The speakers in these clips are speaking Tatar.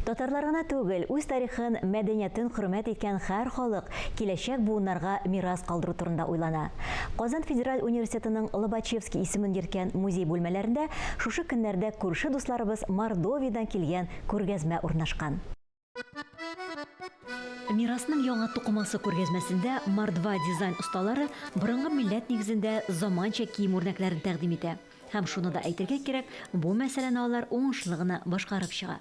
Татарлар гына түгел, үз тарихын, мәдәниятен хөрмәт иткән һәр халык киләчәк буыннарга мирас калдыру турында уйлана. Казан федераль университетының Лобачевский исемен йөрткән музей бүлмәләрендә шушы көннәрдә күрше дусларыбыз Мордовиядән килгән күргәзмә урнашкан. Мирасның яңа тукымасы күргәзмәсендә мордва дизайн осталары борынгы милләт нигезендә заманча кием үрнәкләрен тәкъдим итә. Һәм шуны да әйтергә кирәк, бу мәсьәләне алар уңышлы гына башкарып чыга.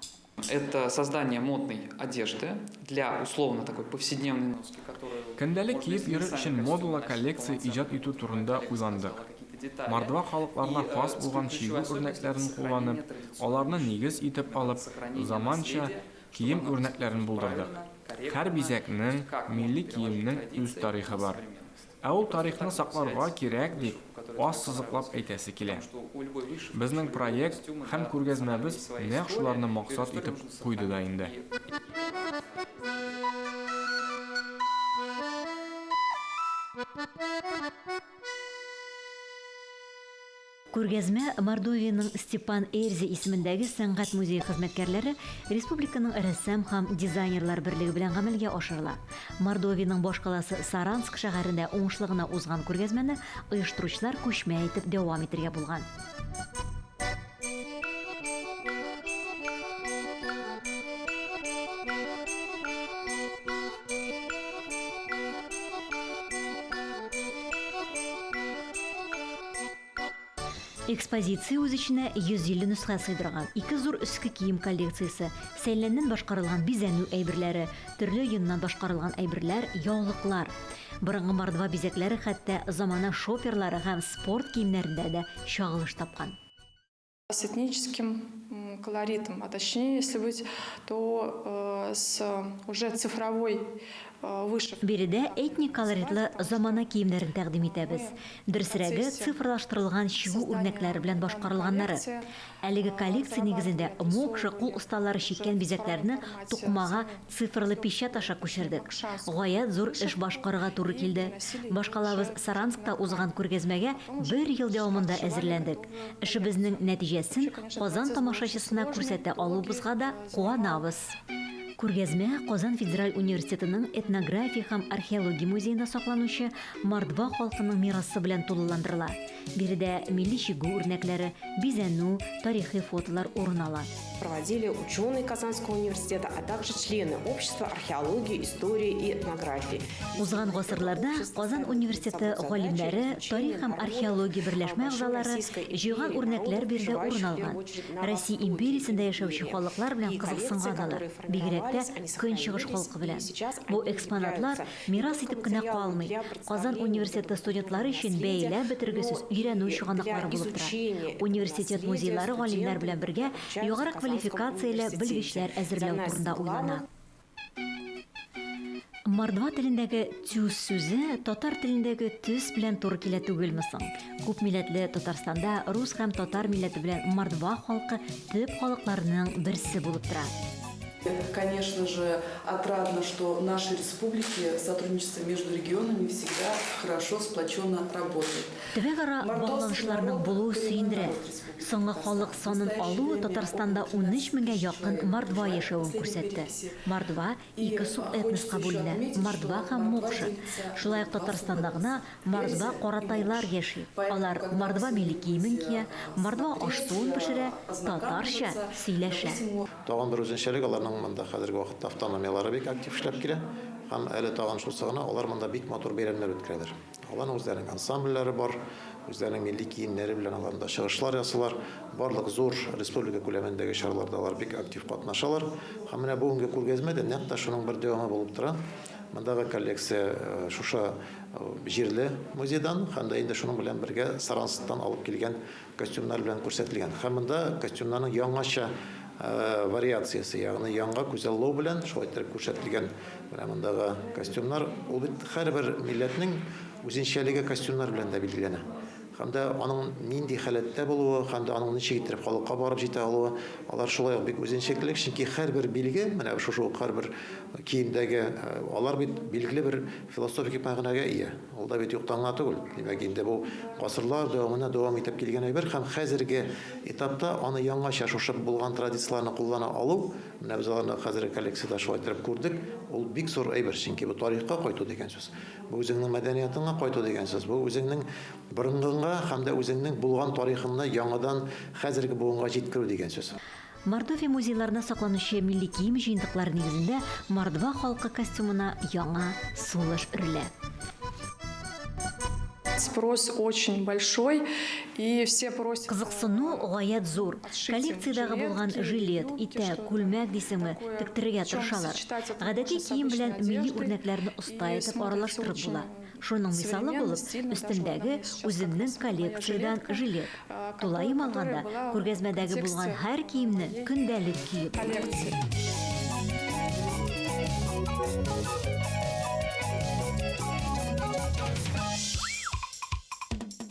Это создание модной одежды для условно такой повседневной носки, которую Көндәлек можно киеп если не йөрер сами өчен костюмы модалы носить, коллекция полноценно иҗат итү такую турында коллекцию уйландык. сделала какие-то детали. Мордва халыкларына И хас булган с чигү ключевой особенностью это үрнәкләрен сохранение кулланып, традиционной аларны вышивки, нигез итеп именно алып, сохранение заманча наследия, чтобы кием оно үрнәкләрен было булдырдык. правильно, Һәр корректно, то бизәкнең, есть как можно милли переложить киемнең үз традиции тарихы на бар. современность. Ә ул Не просто тарихны так вот сакларга взять кирәк, дип вышивку, которая тебе ассызыклап понравилась, әйтәсе килә. потому что у любой вышивки, Безнең у любого проект костюма, һәм да, күргәзмәбез есть своя нәкъ история, шуларны и эту максат историю итеп нужно куйды да сохранить. инде. И Күргәзмә Мордовиянең Степан Эрзи исемендәге сәнгать музее хезмәткәрләре республиканың рәссам һәм дизайнерлар берлеге белән гамәлгә ашырыла. Мордовиянең башкаласы Саранск шәһәрендә уңышлы гына узган күргәзмәне оештыручылар күчмә итеп дәвам итергә булган. Экспозиция үз эченә 150 нөсхә сыйдырган, ике зур өске кием коллекциясе, сәйләннән башкарылган бизәнү әйберләре, төрле йоннан башкарылган әйберләр, яулыклар. Борынгы мордва бизәкләре хәтта замана шоперлары һәм спорт киемнәрендә дә чагылыш тапкан. С этническим колоритом, а точнее, если быть, то э, с уже цифровой э, вышивкой. Биредә этник колоритлы замана киемнәрен тәкъдим итәбез. Дөресрәге, цифрлаштырылган чигү үрнәкләре белән башкарылганнары. Әлеге коллекция нигезендә мокша кул осталары чиккән бизәкләрне тукымага цифрлы печать аша күчердек. Гаять зур эш башкарырга туры килде. Башкалабыз Саранскта узган күргәзмәгә бер ел дәвамында әзерләндек. Эшебезнең нәтиҗәсен Казан тамашачысына күрсәтә алуыбызга да куанабыз. Күргәзмә Казан федераль университетының этнография һәм археология музеенда сакланучы мордва халкының мирасы белән тулыландырыла. Биредә милли чигү үрнәкләре, бизәнү, тарихи фотолар урын ала. Проводили ученые Казанского университета, а также члены общества археологии, истории и этнографии. Узган гасырларда Казан университеты галимнәре, тарих һәм археология берләшмә әгъзалары җыйган үрнәкләр биредә урын алган. Россия империясендә яшәүче халыклар белән кызыксынган алар, бигрәк тә Көнчыгыш халкы белән. Бу экспонатлар Мирас итеп кенә калмый, Казан университеты студентлары өчен бәяләп бетергесез өйрәнү чыганаклары булып тора. Университет музейлары галимнәр белән бергә югары квалификацияле белгечләр әзерләү турында уйлана. Мордва телендәге тюс сүзе татар телендәге төс белән туры килә түгелме соң? Күп милләтле Татарстанда рус һәм татар милләте белән мордва халкы төп халыкларның берсе булып тора. Это, конечно же, отрадно, что в нашей республике сотрудничество между регионами всегда хорошо, сплоченно работает. Төбәкара багланышларның булуы сөендерә. Соңгы халык санын алу Татарстанда 13 меңгә якын мордва яшәвен күрсәтте. Мордва ике субэтноска бүленә, мордва һәм мокша. Шулай ук Татарстанда гына Мордва каратайлар яши. Алар мордва милли киемен кия, мордва аш-суын пешерә, татарча сөйләшә. Тагын бер үзенчәлек, аларның монда хәзерге вакытта автономияләре бик актив эшләп килә. Һәм әле тагын шусы гына, алар монда бик матур бәйрәмнәр үткәрәләр. Аларның үзләренең ансамбльләре бар, үзләренең милли киемнәре белән алар монда чыгышлар ясыйлар. Барлык зур республика күләмендәге чараларда алар бик актив катнашалар. Һәм менә бүгенге күргәзмә дә нәкъ тә шуның бер дәвамы булып тора. Мондагы коллекция шушы җирле музейдан һәм дә инде шуның белән бергә Сарансктан алып килгән костюмнар белән күрсәтелгән. Һәм монда костюмнарның яңача вариациясе, ягъни яңа күзаллау белән шулай иттереп күрсәтелгән менә мондагы костюмнар. Ул бит һәрбер милләтнең үзенчәлеге костюмнар белән дә билгеләнә. Һәм дә аның нинди халәттә булуы, һәм дә аның ничек иттереп халыкка барып җитә алуы, алар шулай ук бик үзенчәлекле, чөнки һәрбер билге, менә шушы ук һәрбер киемдәге, алар бит билгеле бер философик мәгънәгә ия. Ул да бит юктан гына түгел. Димәк, инде бу гасырлар дәвамында дәвам итеп килгән әйбер һәм хәзерге этапта аны яңача шушы булган традицияләрне куллана алу, менә без аларны хәзерге коллекциядә шулай иттереп күрдек, ул бик зур әйбер, чөнки бу тарихка кайту дигән сүз. Бу үзеңнең мәдәниятыңа кайту дигән сүз. Бу үзеңнең борынгыңа һәм дә үзеңнең булган тарихыңны яңадан хәзерге буынга җиткерү дигән сүз. Мордовия музейларында сакланучы милли кием җыентыклары нигезендә мордва халкы костюмына яңа сулыш өрелә. Спрос очень большой, и все просят. Кызыксыну гаять зур. Коллекциядәге булган жилет, итәк, күлмәк дисеңме, тектерергә тырышалар. Гадәти кием белән милли үрнәкләрне оста итеп аралаштырып була. Шуның мисалы булып, өстемдәге үземнең коллекциядән жилет. Тулаем алганда, күргәзмәдәге булган һәр киемне көндәлек киеп була.